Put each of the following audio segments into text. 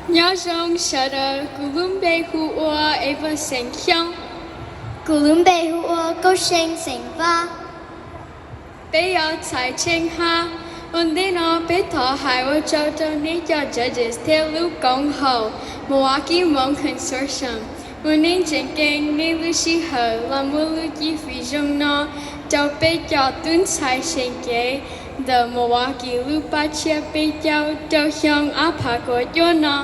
Nyob zoo sawv daws, kuv lub npe hu ua Eva Xeem Xyooj. Kuv lub npe hu ua Kauj See Xeem Vaj. Peb yog txhais tsheej hab. Ua ntej no peb thov hais ua tsaug rau nej cov judges thiab lub koom haum Milwaukee Hmong Consortium uas nej ntseeg keej nej lub sij hawm los muab lub cib fim zoo no rau peb cov tub ntxhais seem kev ntawm Milwaukee lub pab tshiab peb caug rau xyoo ob phav kaum cuaj no.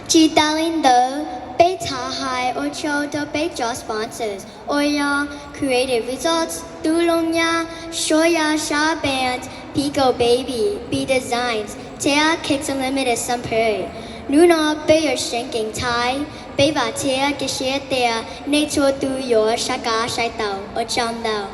Tsis tas li ntawd, peb thov hais ua tsaug rau peb cov sponsors uas yog Creative Results, Tub Looj Nyab, Suab Yaj Sab Band, Pico Baby, B Designs, thiab Kids Unlimited Sun Prairie. Hnub no peb yuav seev keev thaij, peb vam thiab cia siab tias nej txhua tus yuav sab kav sai taus. Ua tsaug ntau.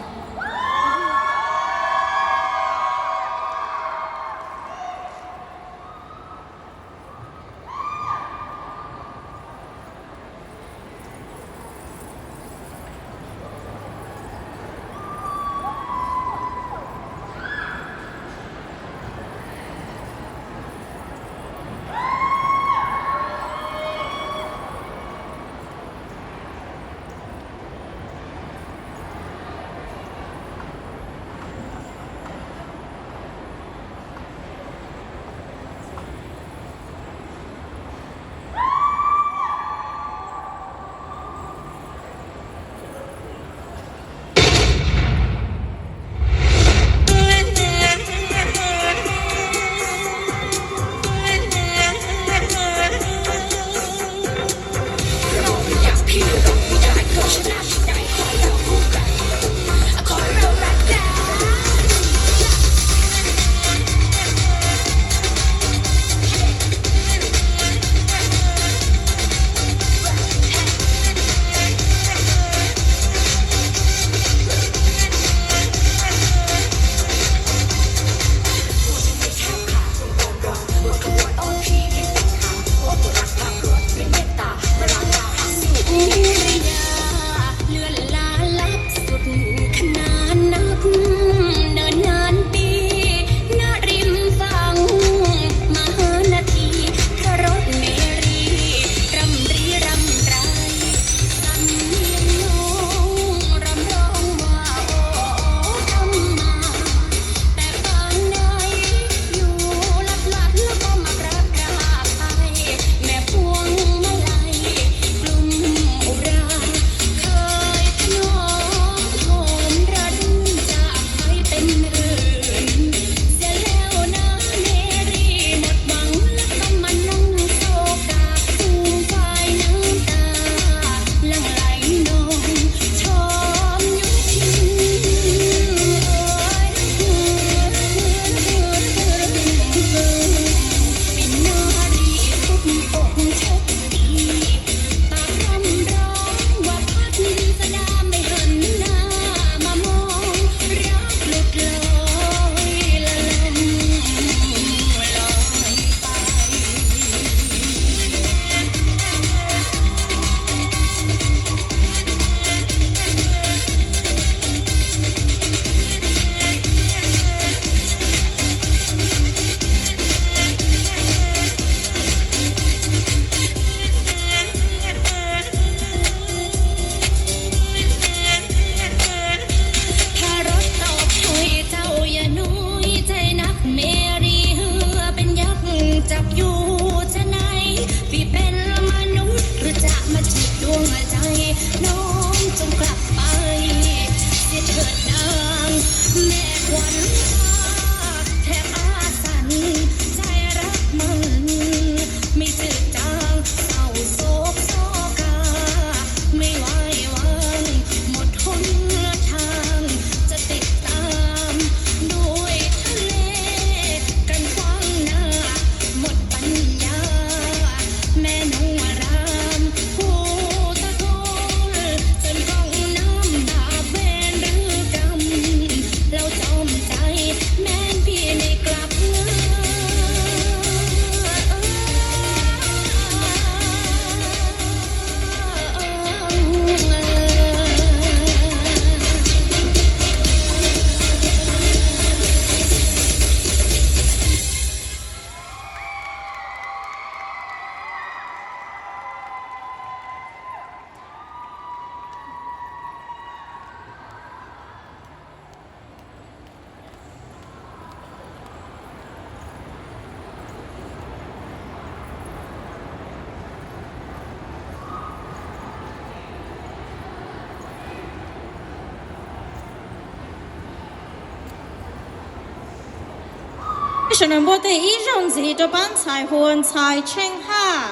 Sawv daws npuaj tes ib zaug ntxiv rau pab ntxhais hu ua Ntxhais Tsheej Haj.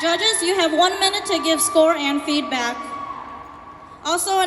Judges, you have one minute to give score and feedback. Also,